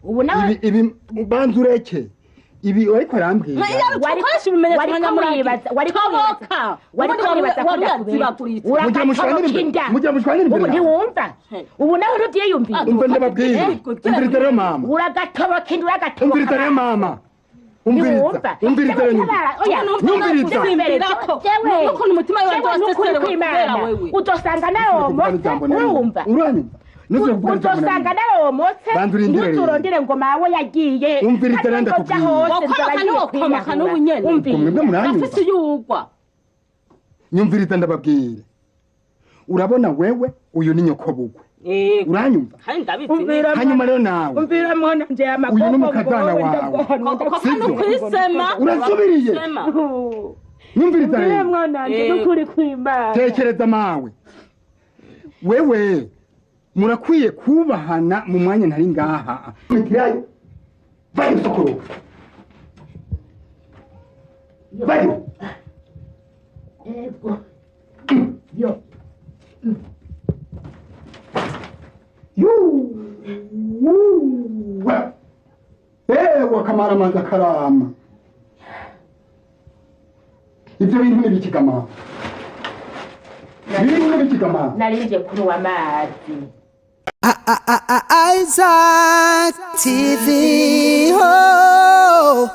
Ubu nawe ibi banza ureke ibi ariko arambwira. Wakoresha ibimenyetso nyamuragira. Wariko Wariko wari Mugira mushwanire imbere. Mugira mushwanire imbere. Ubu ntiwumva. Ubu nawe ntuvyiyumviye. Umva ndababwira. Umviriza rero mama. Uragatoboka inda uragatoboka. Umviriza rero mama. Umviriza. Umviriza rero nyumva. Nyumviriza. Nukuntu umutima wawe waseserewe kubera wewe. Udosanga naromotse urumva. Uranyumva. Uzosanga naromotse ntuzurondere ngo mawe yagiye. Umviriza rero ndakubwira. Wakoroka ntiwokomoka n'ubu nyene. Mwebwe muranyumva. Afise yugwa. Nyumviriza ndababwira. Urabona wewe uyu ni nyokobugwe. Uranyumva? Hanyuma rero nawe. Umvira mwana nje amagogo. Uyu ni mukazana wawe. Sivyo? Kwisema. Urasubiriye. Nyumviriza rero. Umvira mwana nje nukuri kwimana. Tekereza mawe. Wewe murakwiye kubahana mu mwanya ntari ngaha. Mitirayo. Vayo sokoro. Vayo. Ego. Yo. Yuwa. Ewa kamara manza karama. Ibyo bintu ni bikigama. Ibintu ni bikigama. Narinje kunywa amazi. Isaac TV. Oh.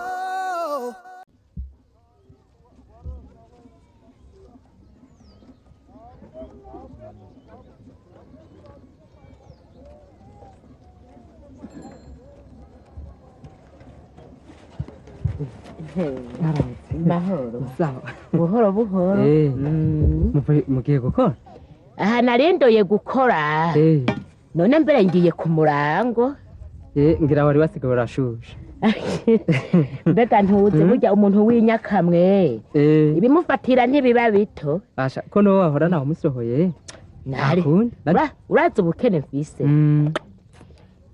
Mahoro. Buhoro buhoro. Mugiye gukora? Aha narindoye gukora. None mbere ngiye ku murango. Ngira wari wasigaye urashushe. Mbega ntuzi burya umuntu w'inyakamwe. Ibimufatira ntibiba bito. Asha ko no wahora naho musohoye. Nari. Urazi ubukene mfise.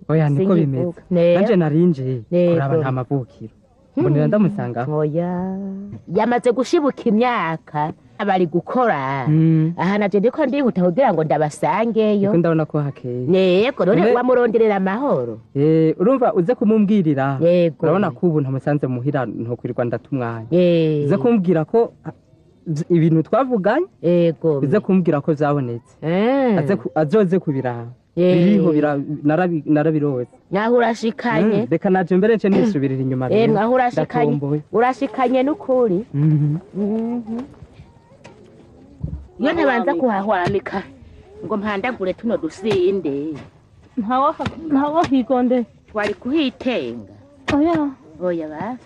Oya niko bimeze. Nanje narinje kuraba nta mavukiro. Mbonera ndamusanga. Oya. Yamaze gushibuka imyaka abari gukora. Aha naje ndiko ndihuta kugira ngo ndabasangeyo. Ndiko ndabona ko hakeye. Yego none wamuronderera amahoro. Urumva uze kumumbwirira. Urabona ko ubu ntamusanze muhira ntokwirirwa ndatumwanya. Uze kumbwira ko ibintu twavuganye. Yego. Uze kumbwira ko vyabonetse. Azoze kubiraba. Biriho narabiroze. Naho urashikanye. Reka naje mbere nce nisubirira inyuma rero. Naho urashikanye. Urashikanye n'ukuri. Iyo ntabanza kuhahwamika ngo mpandagure tuno dusinde. Ntawo higonde. Twari kuhitenga. Oya. Oya basi.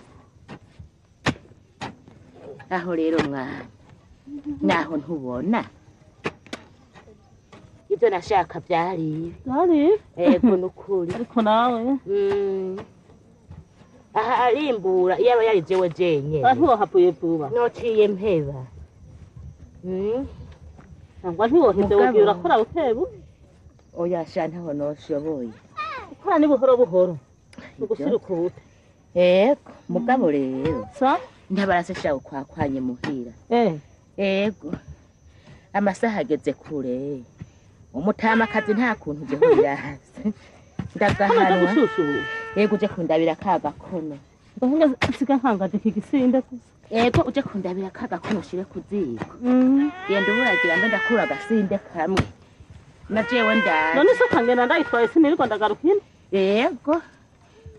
Aho rero mwana. Naho ntubona. Ibyo nashaka byari. Byari? Ego nukuri. Ariko nawe. Aha arimbura iyo aba yari jewe jenyene. Aho wahapuye vuba. Nociye mpeba. Ntabwo ntiwoheze wogiye urakora bukebu. Oya sha ntaho noshoboye. Gukora ni buhoro buhoro. Ugushira ukubute. Ego mugabo rero. Sa? Ntabarase sha ukwakwanye muhira. Ego. Amasaha ageze kure. Umutamakazi nta kuntu je hasi. Ndagahanwa. Yego uje kundabira ka gakono. Nsiga nkangaje iki gisinde gusa. Yego uje kundabira ka gakono shire ku ziko. Genda uburagira mbe ndakura agasinde kamwe. Na jewe ndaje. None se kangena ndayitwaye sinirirwa ndagaruka ino. Yego.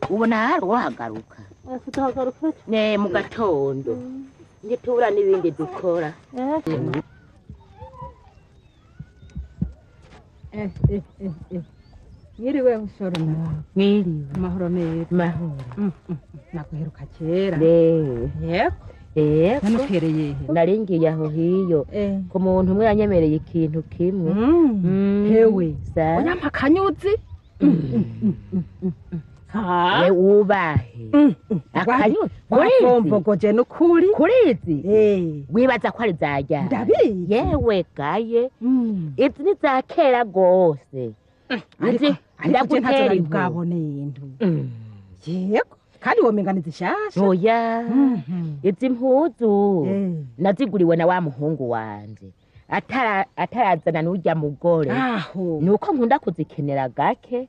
Ubona hari uwahagaruka. Tutahagaruka. Ne mu gatondo. Ngitura n'ibindi dukora. Mwiriwe bushoro nawe. Mwiriwe. Amahoro meza. Mahoro. Naguheruka kera. Yego. Yego. Nanukereye he? Naringiye aho hiyo. Ku muntu umwe yanyemereye ikintu kimwe. Hewe. Unyampa akanyuzi? We ubahe. Akanyuzi. Wakombogoje nukuri. Kurizi? Wibaza ko ari zajya. Ndabizi. Yewe gaye. Izi ni za kera gose. Ariko ndagutera ubwabone intu. Yego. Kandi womenga ni zishasha. Oya. Izi mpuzu naziguriwe na wa muhungu wanje. Atarazana n'urya mugore. Aho. Nuko nkunda kuzikenera gake.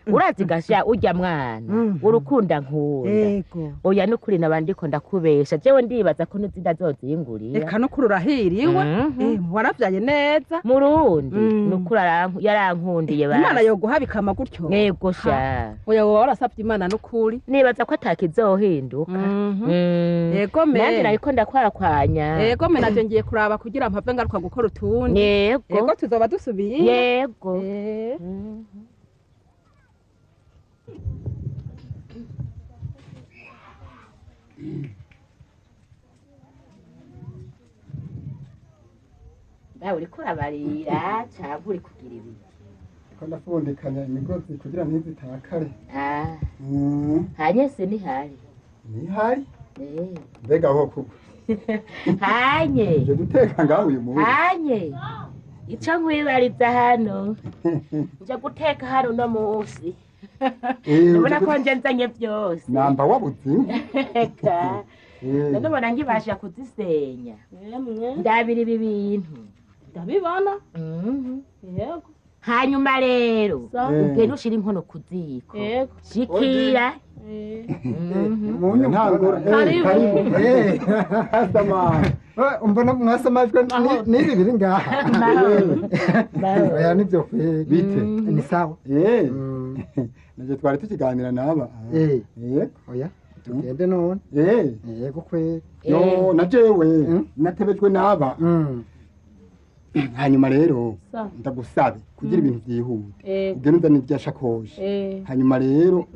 Urazi gasha urya mwana urukunda nkunda. Yego. Oya nukuri nabandiko ndakubesha jewe ndibaza ko n'izindi azozingurira. Eka nukuri urahiriwe. Waravyaye neza. Murundi nukuri yarankundiye basi. Imana yoguha bikama gutyo. Yego sha. Oya wowe warasavye Imana nukuri. Nibaza ko atakizohinduka. Yego me. Nanje nariko ndakwarakwanya. Yego me naje ngiye kuraba kugira mpave ngaruka gukora utundi. Yego. Yego tuzoba dusubiye. Yego. Ba uriko urabarira canke uri kugira ibi? Ko ndafundikanya imigozi kugira ntizitakare. Hanye se nihari. Nihari? Mbega aho kugwa. Hanye. Nje guteka ngaho uyu munsi. Hanye. Ico nkwibariza hano. Nje guteka hano no munsi. Ubona ko nje nzanye byose. Namba wabuze. Eka. None ubona nkibasha kuzisenya. Ndabira ibi bintu. Ndabibona. Yego. Hanyuma rero ugenda ushira inkono ku ziko. Shikira. Karibu. Sama. Umbona mwasamajwe n'ibi biri ngaha. Oya nivyo kweli. Bite? Ni sawa. Naje twari tukiganira naba. Yego. Oya tugende none. Yego kweli. No na jewe natebejwe naba. Hanyuma rero ndagusabe kugira ibintu byihute ugende uzane irya shakoshi. Hanyuma rero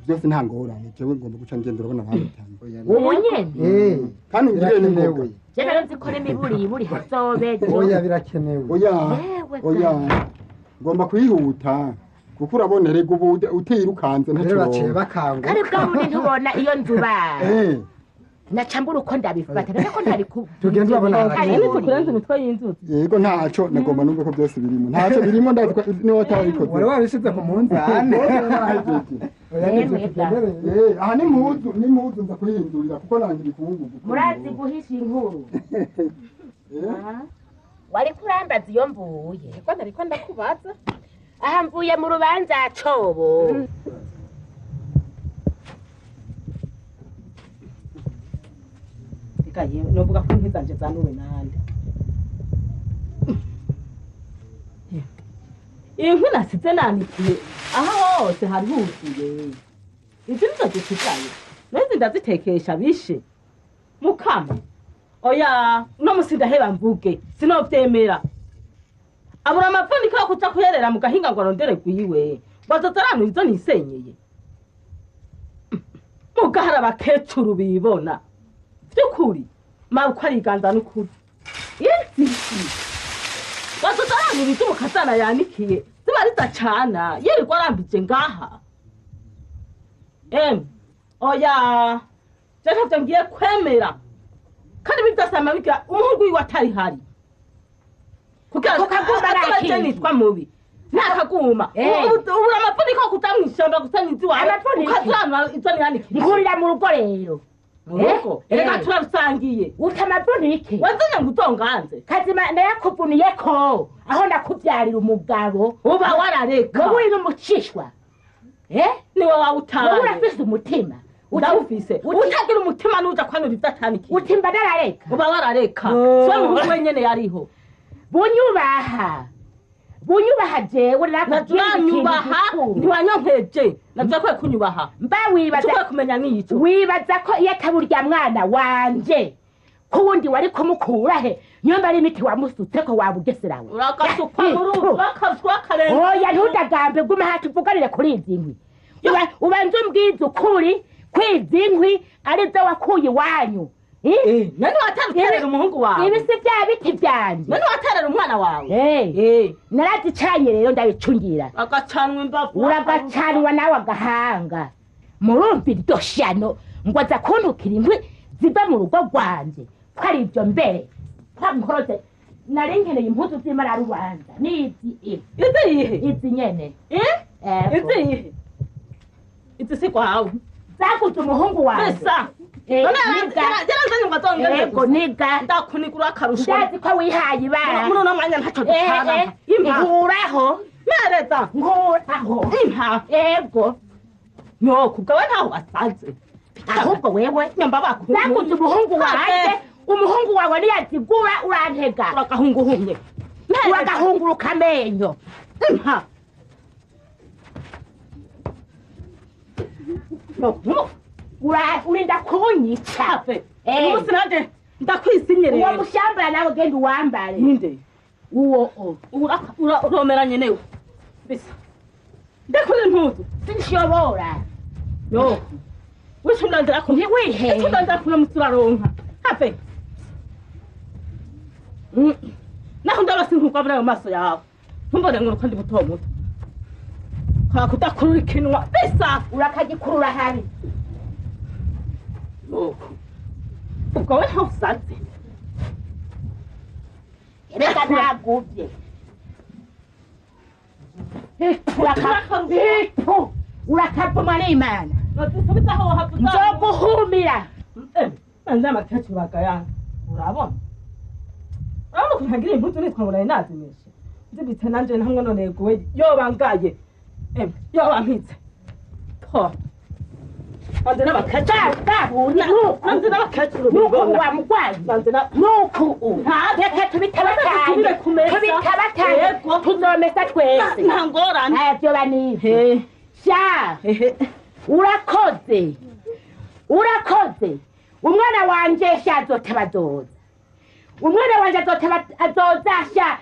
byose nta ngorane jewe ngomba guca ngenda urabona babitanze ubu nyene kandi ungirire n'ingoga. Je rero nzi ko n'imiburi iburi hazobejo. Oya birakenewe. Oya oya ngomba kwihuta kuko urabona erega ubu utirukanze ntacyo baciye bakangura. Kandi bwa bundi ntubona iyo nzuba nacambura uko ndabifata none ko ntari tugende urabona harakenewe tukurenza imitwe y'inzuzi. Yego ntaco nagomba nubwo ko byose birimo ntaco birimo ndazi niwe watabikoze wari wabishize ku munzane. Aha ni impuzu ni impuzu nza kuyihindurira kuko nanjye ibikungugu. Murazi guhisha inkuru. Wari kurambaza iyo mvuye. Ko nariko ndakubaza. Aha mvuye mu rubanza cobo. Novuga ko inkwi zanje zanuwe nande. Inkwi nasize nanikiye aha hose hari huzuye. Izi nizo zisigaye nezi ndazitekesha bishe mukama. Oya uno musi ndaheba mvuge sinovyemera. Abura amapfuniko yo kuja kuyerera mu gahinga ngo arondere gwiwe bazoza izo nisenyeye. Mugahara abakecuru bibona vy'ukuri mabukwa ariganza n'ukuri. Izi bazoza ibiti mukazana yanikiye ziba rizacana yirirwa arambije ngaha. Oya je ntavyo ngiye kwemera kandi bivyasama bigira umuhungu wiwe atari hari kugira ngo nitwa mubi nakaguma ubura amapfuniko kuja mw'ishamba gusenya inzu wawe ukazanura izo niyanikiriye. Nkurira mu rugo rero. Murugo erega turarusangiye. Uta amavunike wazanye ngo utonganze. Kazima ndayakuvuniyeko aho ndakuvyarira umugabo uba warareka. Wowe uri n'umucishwa. Niwe wawutaye. Wowe urafise umutima. Ndawufise. Utagira umutima nuja kwanura ivyo atanikiye. Uti mba narareka. Uba warareka. Siwe muhungu wenyene yariho. Bunyubaha. Bunyubaha jewe nanyubaha ntiwanyonkeje naza kunyubaha. Mba wibaza kumenya nico. Wibaza ko iyo ataburya mwana wanje kuwundi wari kumukura he nyomba ari imiti wamusutse ko wabugeserawe. Urakasukwa muri urakasukwa karenze. Oya ntudagambe guma hatuvuganire kuri izi nkwi. Ubanze umbwize ukuri kwizi nkwi arizo wakuye iwanyu. None watarutera umuhungu wawe. Ibi si bya biti byanje. None watarera umwana wawe. Narazicanye rero ndabicungira. Agacanwa imbavu. Uragacanwa nawe agahanga. Murumva iryo shano ngo aza kuntukira inkwi ziva mu rugo rwanje ko ari ibyo mbere. Kwa nkoroze nari nkeneye impuzu z'imararubanza n'izi izi yihe? Izi nyene. Izi yihe? Izi si kwawe. Zaguze umuhungu wanjye. Bisa. Yego niga. Ndakunigura akarusho. Ndazi ko wihaye ibara. Muri uno mwanya ntacyo dutana. Inkuraho. Mpereza Nkuraho. Impa. Yego. Nyoko ubwawe ntaho wasanze. Ahubwo wewe nyamba bakuye. Naguze umuhungu wanje, umuhungu wawe niyazigura urantega. Uragahunguhumye. Uragahunguruka amenyo. Impa. Urinda kunyica. Umunsi nanje ndakwisinyerera. Uwo mushambara nawe genda uwambare. Ninde? Uwo uromeranye newe. Bisa. Ndekure impuzu. Sinshobora. Yo. Wicundanzira ko ntiwihe. Wicundanzira ko musuraronka. Have. Naho ndabasi nkuko abura mu maso yawe. Ntumbone ngo kandi muto muto. Kwa kudakurura ikinwa. Bisa. Urakagikurura habi. Yo. Ubwo we ntusaze. Reka naguvye. Urakavumwa n'Imana. Nzoguhumira. Nze amakecuru bagayanga. Urabona? Urabona ukuntu ngira impuzu nitwa ngo nari nazimishe. Nzibitse nanje ntamwe none yeguwe yobangaye. Yobampitse. To. Nze n'abakecuru. Nze n'abakecuru. Nuku wa mugwayi. Nuku. Reka tubitabatanye. Tubitabatanye. Tuzomesa twese. Nta ngorane. Ntavyo n'ivyo. Sha. Urakoze. Urakoze. Umwana wanje sha azotabazoza. Umwana wanje azoza sha.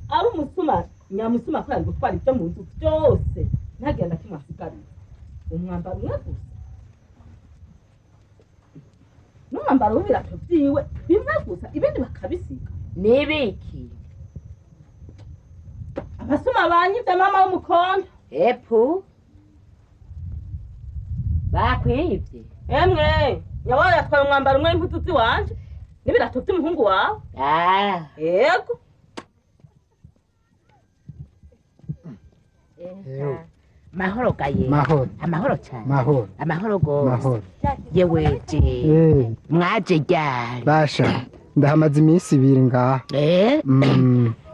Ari umusuma, nyamusuma ko yari gutwara ibyo mu nzu byose. Ntagenda kimwe asigarira. Umwambaro umwe gusa. N'umwambaro w'ibirato vyiwe bimwe gusa, ibindi bakabisiga. Nibiki? Abasuma banyivye mama w'umukondo. Epu. Bakwivye. Emwe, nyawaye atwaye umwambaro umwe w'impuzu ziwanje n'ibirato vy'umuhungu wawe. Yego. Mahoro gaye. Mahoro. Amahoro cyane. Mahoro. Amahoro gose. Mahoro. Yewe je. Mwaje ryari? Basha, ndahamaze iminsi ibiri ngaha.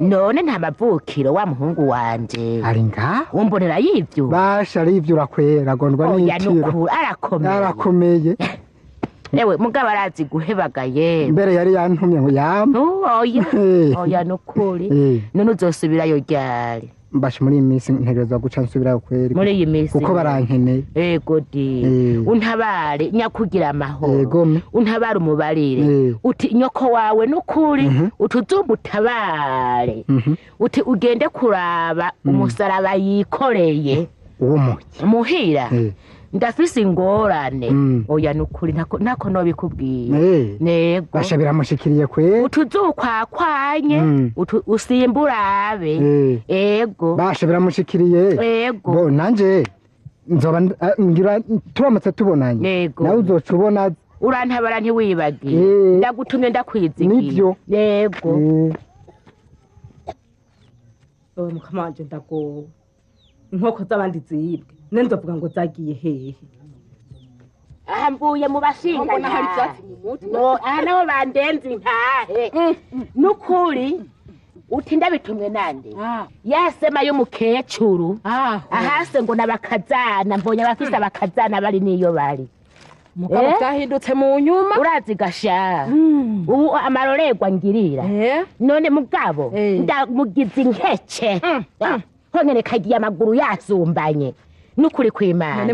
None nta mavukiro wa muhungu wanje. Ari ngaha? Umbonera yivyo. Basha arivyo urakwera agondwa n'itiro. Arakomeye. Arakomeye. Ewe mugabo arazi guhebagaye. Mbere yari yantumye ngo yampe. Oya. Oya nukuri. None uzosubirayo ryari? Mbasha muri iyi minsi ntegerezwa guca nsubirayo kweri. Muri iyi minsi kuko barankeneye. Ego di. Untabare nyakugira amahoro. Untabare umubarire. Uti nyoko wawe nukuri utuzumba utabare. Uti ugende kuraba umusaraba yikoreye. Uwo muhira. Ndafise ingorane. Oya nukuri ntako nobikubwiye. Nego. Basha biramushikiriye kweri. Utuzukwakwanye usimburabe. Ego. Basha biramushikiriye. Ego. Bo nanje nzoba ngira turamutse tubonanye. Nawe uzoca ubona. Urantabara ntiwibagiye. Ndagutumye ndakwizigiye. Nivyo. Yego. Owe mukamanje ndagowe. Inkoko z'abandi zibwe. Nendovuga ngo zagiye hehe. Aha mvuye mu bashinga. Mbona hari ivyatsi mu mutwe. No, aha naho bandenze intahe. Nukuri uti ndabitumwe nande. Yasema y'umukecuru. Ahase ngo nabakazana mbonye abafise abakazana bari niyo bari. Mugabo byahindutse mu nyuma. Urazi gasha. Ubu amarorerwa ngirira. None mugabo ndamugize inkece. Honyene kagiye amaguru yasumbanye. Nukuri kw'Imana.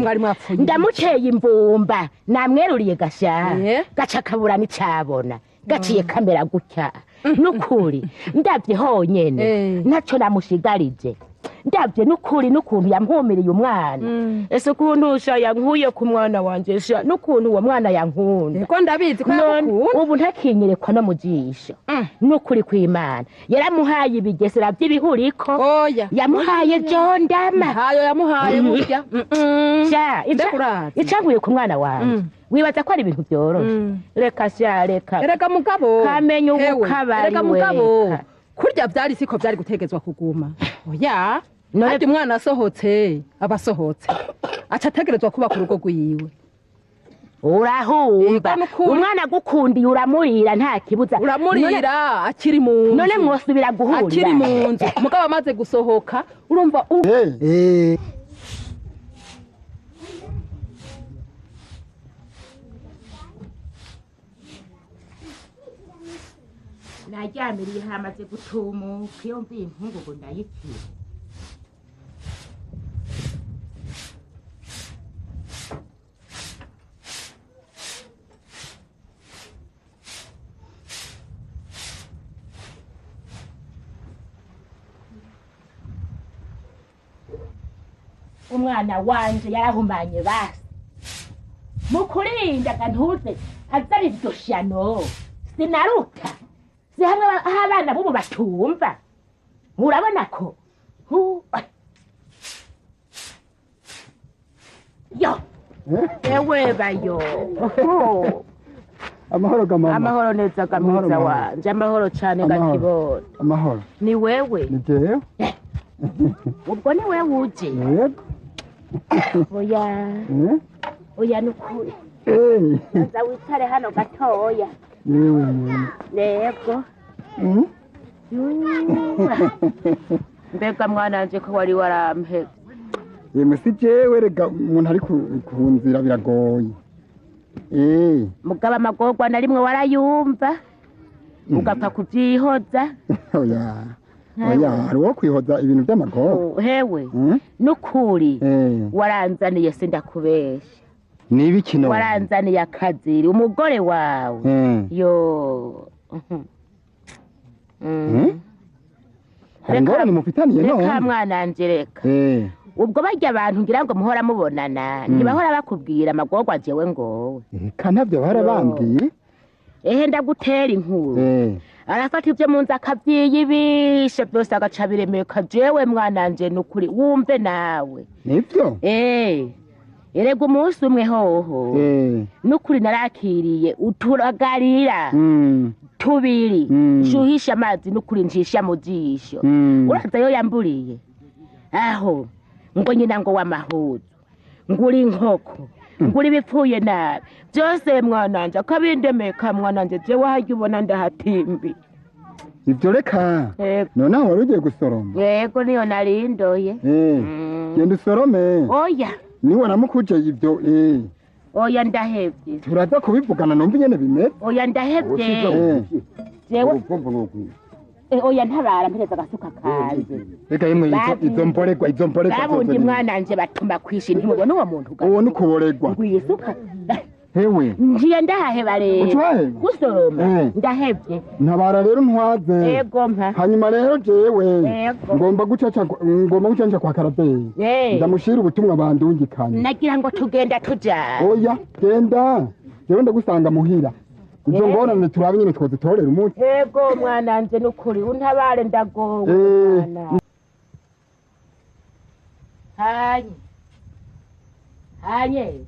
Ndamuteye imvumba namweruriye gasha. Gaca kabura n'icabona. Gaciye kamera gutya. Nukuri ndavye honyene naco namushigarije. Ndavye nukuri nukuntu yampumiriye umwana. Ese ukuntu sha yankuye ku mwana wanje sha nukuntu uwo mwana yankunda. Ko ndabizi ko yakukunda. Ubu ntakinyerekwa no mu jisho. Nukuri kw'Imana. Yaramuhaye ibigesera by'ibihuriko. Yamuhaye jondama. Hayo yamuhaye burya. Sha icankuye ku mwana wanje. Wibaza ko ari ibintu byoroshe. Reka sha reka. Erega mugabo. Kamenya ubu kabari. Erega mugabo. Kurya byari siko byari gutegezwa kuguma. Oya. None umwana asohotse abasohotse aca ategerezwa kuba ku rugo rwiwe. Urahumba umwana agukundiye uramurira nta kibuza. Uramurira akiri mu nzu. None mwosubira guhurira akiri mu nzu mugabo amaze gusohoka urumva. Naryamiriye hamaze gutumuka iyo mvuye inkungugu ndayikira. Umwana wanje yarahumanye basi mukurinda kantuze azari iryo shyano sinaruta si hamwe aho abana b'ubu batumva murabona ko yo ewe bayo. Amahoro gamama. Amahoro neza gamwiza wanje. Amahoro cyane gakibona. Amahoro. Ni wewe? Ni jewe. Ubwo ni wewe uje? Yego. Oya. Oya nukuri. Nza wicare hano gatoya. Yewe. Yego. Mbega mwana wanje ko wari warampevye. Yemwe si jewe rega umuntu ari ku nzira biragoye. Mugaba amagorwa na rimwe warayumva ugapfa kuvyihoza. Oya. Oya, hari uwo kwihoza ibintu by'amagorwa. Hewe nukuri waranzaniye sindakubesha. Niba none? Waranzaniye akaziri umugore wawe. Yo. Hari ingorane mufitaniye none? Reka mwana reka. Ubwo barya abantu ngira ngo muhora mubonana ntibahora bakubwira amagorwa jewe ngowe. Eka ntabyo bahora bambwiye. Ehe ndagutera inkuru. Arafata ibyo mu nzu akabyiyibisha byose agaca biremeka jewe mwananje nukuri wumve nawe. Nibyo? Erega umunsi umwe hoho nukuri narakiriye uturagarira tubiri nshuhisha amazi nukuri ncisha mu jisho. Uraza yo yamburiye aho ngo nyina ngo w'amahuzu nguri inkoko nguri ibipfuye nabi byose mwananje akabindemeka mwananje jewe harya ubona ndahatimbi. Ibyo reka noneho wari ugiye gusoroma? Yego niyo narindoye. Genda usorome. Oya niwe namukuje ibyo. Oya ndahevye. Turaza kubivugana numva ingene bimeze. Oya ndahevye. Jewe oya ntabara mpereza agasuka kanje. Reka yemwe izo mboregwa izo mboregwa. Babundi mwananje batuma kwishi ntimubona uwo muntu. Uwo ni kuboregwa. Ngwisuka. Hewe. Ngiye ndahaheba rero. Gusoroma ndahevye. Ntabara rero ntwaze. Yego mpa. Hanyuma rero jewe ngomba gucaca ngomba gucaca kwa Karabeye. Ndamushira ubutumwa bandungikanye. Nagira ngo tugenda tujana. Oya genda. Jewe ndagusanga muhira. Izo ngorane turabe nyine twozitorera umunsi. Yego mwananje nukuri untabare ndagowe mwana. Hanye. Hanye.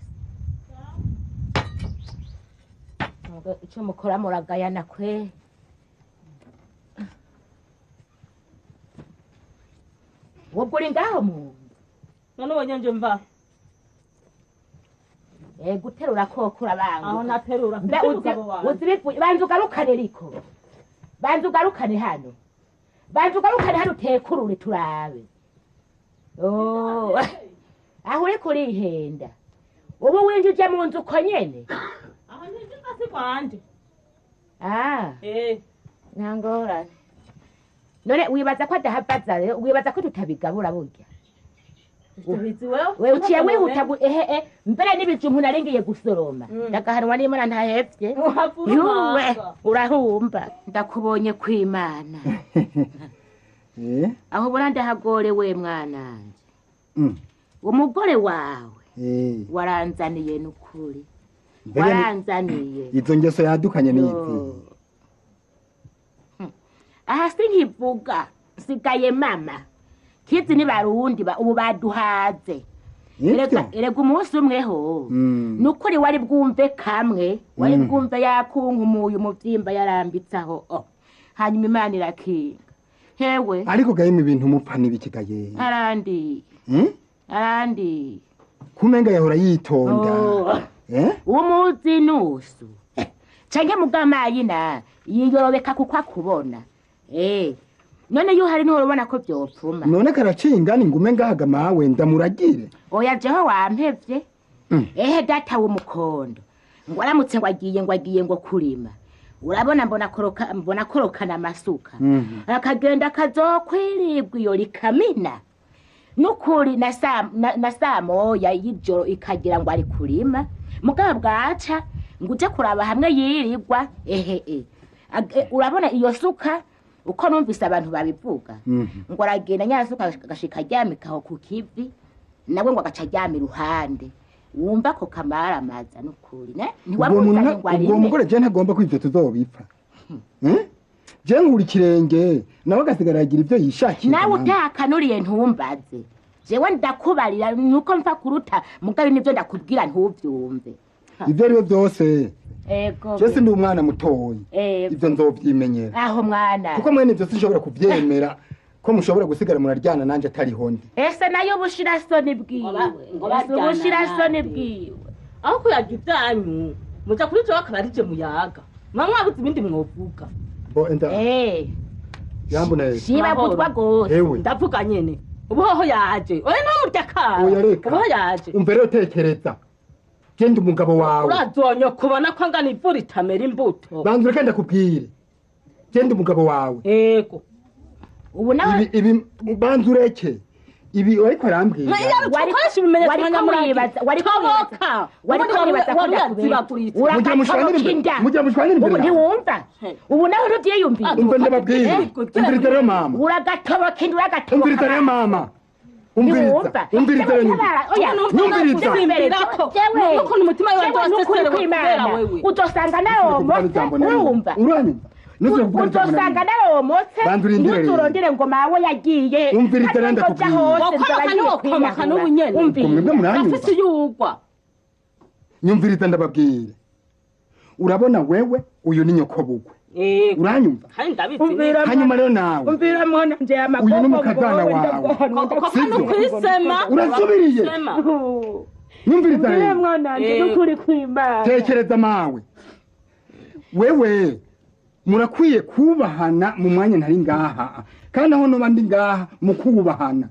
Icyo mukora muragayana kwe. Ubwo uri ngaho mu none ubonye nje mva. Guterura koko urabanga. Aho naterura. Banza ugarukane riko. Banza ugarukane hano. Banza ugarukane hano utekurure turabe. Aho uri kurihenda. Ubu winjije mu nzu uko nyene. Aho ninjiza si kwanje. Nta ngorane. None wibaza ko adahavaza rero wibaza ko tutabigabura burya. Wewe uciye wihuta ehe mbere n'ibijumbu naringiye gusoroma ndagahanwa n'Imana ntahevye. Yuwe urahumba ndakubonye kw'Imana. Aho ubona ndahagorewe mwananje. Umugore wawe waranzaniye nukuri. Waranzaniye. Izo ngeso yadukanye n'izi. Aha sinkivuga sigaye mama. Kizi ni barundi ba ubu baduhaze. Erega umunsi umwe ho nukuri wari bwumve kamwe wari bwumve yakunkumuye umuvyimba yarambitsaho hanyuma Imana irakinga. Hewe ariko gaye ibintu mupfa nibikigaye. Arandi. Arandi. Kumenga yahora yitonda. Umuzi nusu canke mugamayina yiyorobeka kuko akubona. None iyo hari niho ubona ko vyopfuma. None karacingana ingume ngahaga mawe ndamuragire. Oya jeho wampevye. Ehe data w'umukondo ngo aramutse ngo agiye ngo kurima. Urabona mbona korokana amasuka. Akagenda kazokwiribwa iyo rikamina. Nukuri na saa moya y'ijoro ikagira ngo ari kurima. Mugabo bwaca ngo uje kuraba hamwe yirirwa. Ehe urabona iyo suka uko numvise abantu babivuga ngo aragenda nyasuka agashika aryamikaho ku kivi nawe ngo agaca aryama iruhande. Wumva ko kamara amaza nukuri ne ntiwamuzanye ngo arime. Ubwo mugore je ntagomba ko ivyo tuzobipfa. Je nkuri kirenge nawe agasigara agira ivyo yishakiye. Nawe utakanuriye ntumbaze. Jewe ndakubarira nuko mfa kuruta mugabe nivyo ndakubwira ntuvyumve. Ivyo ari byose. Ego. Je sindi umwana mutoyi. Ivyo nzovyimenyera. Aho mwana. Kuko mwene ivyo sinshobora kuvyemera. Ko mushobora gusigara muraryana nanje atari hondi. Ese nayo bushirasoni bwiwe. Ubushirasoni bwiwe. Aho kuyaga ibyanyu muja kuri jo akabarije muyaga. Mwa mwabuze ibindi mwovuga. Bo enda. Yambona. Shiba gutwa gose. Ndavuga nyene. Ubuhoho yaje. Oya no murya kara. Ubuho yaje. Umvere utekereza. Genda umugabo wawe. Urazonyo kubona ko angana ivura itamera imbuto. Banzure kenda kubwire. Genda umugabo wawe. Yego. Ubu nawe ibi banzureke ibi ariko arambwira mugira mushwanire imbere. Ubu ntiwumva. Ubu nawe ntuvyiyumvira. Umva ndababwira. Umviriza rero mama. Uragatoboka inda uragatoboka. Umviriza rero mama. Umviriza. Umviriza rero nyumviriza. Nukuntu umutima wawe waseserewe kubera wewe. Uzosanga nawe mose urumva. Uranyumva. Uzosanga nawe mose ntuzurondere ngo mawe yagiye. Umviriza rero ndakubwira. Wakomoka n'ubunyene. Afise yugwa. Nyumviriza ndababwira. Urabona wewe uyu ni nyokobugwe. Uranyumva? Hanyuma rero nawe. Umvira mwana nje amagogo. Uyu ni mukazana wawe. Kwisema. Urasubiriye. Nyumviriza rero. Mwana nje nukuri kwimana. Tekereza mawe. Wewe murakwiye kubahana mu mwanya ntari ngaha. Kandi aho noba ndi ngaha mukubahana.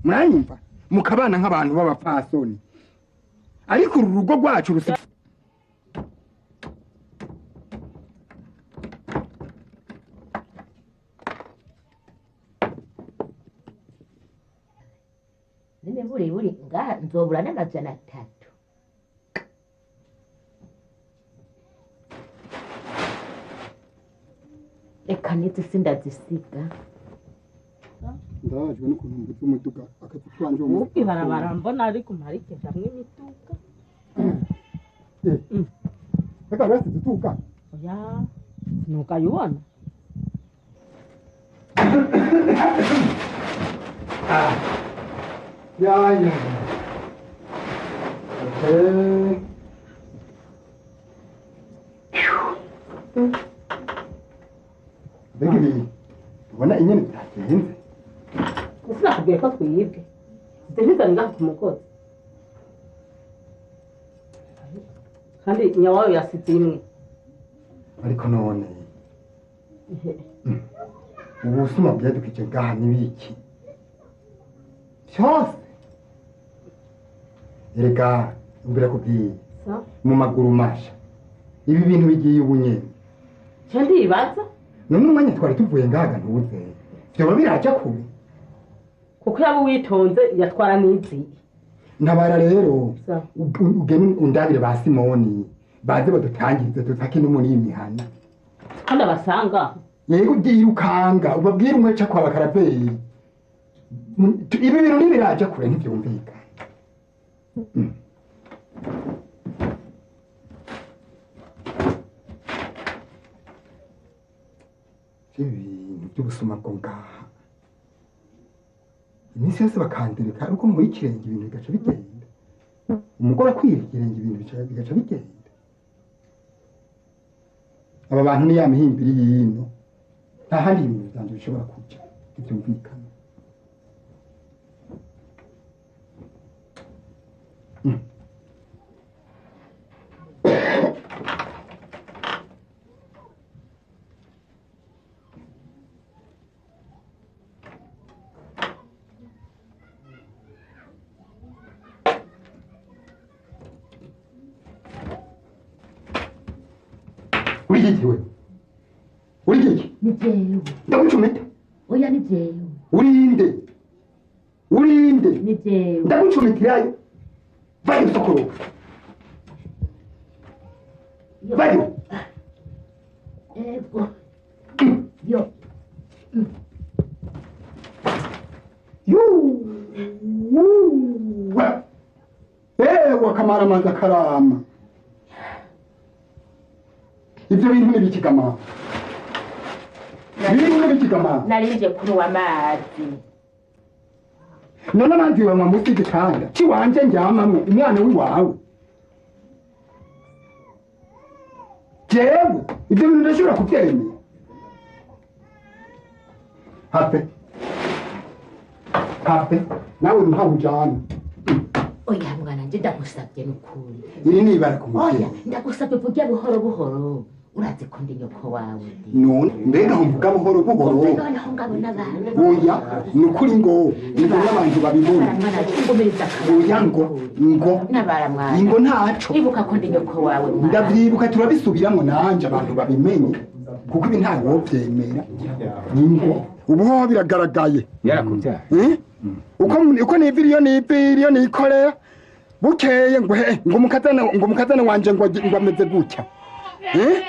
Muranyumva? Mukabana nk'abantu b'abapfasoni. Ariko uru rugo rwacu rusi Nene buri ngaha nzobura n'300. Reka n'izi ndazisiga. Ndababajwe n'ukuntu mbuze umuduga akazi kanje uwo ibarabara mbona ari kumarikeza mwe imituka. Reka rasi dutuka. Oya nukayibona. Ya ya. Okay. Mbega ibi ubona inyene bitagenze. Sinakubwiye ko twibwe. Ziteza ngaha ku mukozi. Kandi nyawayo yasize imwe. Ariko none ubusuma bwadukije ngaha nibiki? Cyose. Erega umbira kubwiye. Mu maguru masha. Ibi bintu bigiye ubunyene. Cyo ndibaza. None umwanya twari tuvuye ngaha ntuze. Byoba biraja kure. Kuko yaba witonze yatwara n'izi. Ntabara rero ugeni undabire ba Simoni baze badutangize tutake n'umuntu y'imihana. Kandi abasanga. Yego byirukanga ubabwira umwe ca kwa bakaraberi. Ibi bintu ntibiraja kure ntibyumvikana. Ibintu by'ubusuma bwo ngaha. Iminsi yose bakandereka ariko muri kirenge ibintu bigaca bigenda. Umugore akwira ikirenge ibintu bigaca bigenda. Aba bantu ni ya mihimbiri yino. Nta handi ibintu byanje bishobora kuja ntibyumvikana. Uri giki we? Uri giki? Ni jewe. Ndagucumita. Oya, ni jewe. Urinde, urinde? Ni jewe. Ndagucumitirayo. Vayo, sokoro, vayo. Ego yo. Yuwa, ewa kamaramaza karama, ibyo bintu ni bikigama, ibintu ni bikigama. Narinje kunywa amazi. None amazi wanywa munsi y'igitanda ciwanje ndyamamwo, umwana w'iwawe? Jewe ibyo bintu ndashobora kubyemera? Have, have, nawe ntawe ujana. Oya mwana nje, ndagusabye nukuri. Iri ni ibara ku Oya. muvyeyi. Ndagusabye uvuge buhoro buhoro, urazi ko ndi nyoko wawe. None mbega aho mvuga buhoro buhoro? Umve, noneho ngabona abantu. Oya, ni ukuri, ngo n'abantu babibona. Mwana, ngumiriza. Oya, ngo Nabara mwana. Ingo ntaco. Ibuka ko ndi nyoko wawe, mwana. Ndavyibuka, turabisubiramwo nanje abantu babimenye, kuko ibi ntawe wovyemera. Ingo ubu hoho biragaragaye. Yarakubyaye. Eh? Uko nivira iyo, nivira iyo nikorera, bukeye ngo he, ngo umukazana wanje ngo ameze gutya. Eh?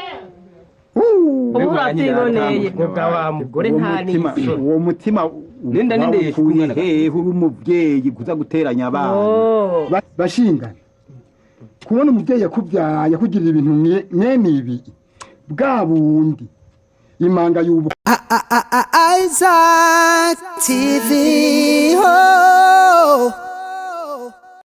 Ubu urabyiboneye. Wa mugore Uwo nta mutima n'isoni. Uwo mutima Nenda wawukuye hehe? Uri umuvyeyi kuza guteranya abana? Oh. Bashingana kubona umubyeyi yakubyaye yakugirira ibintu mwene ibi, bwa bundi imanga y'ubu. Isaac TV. Oh.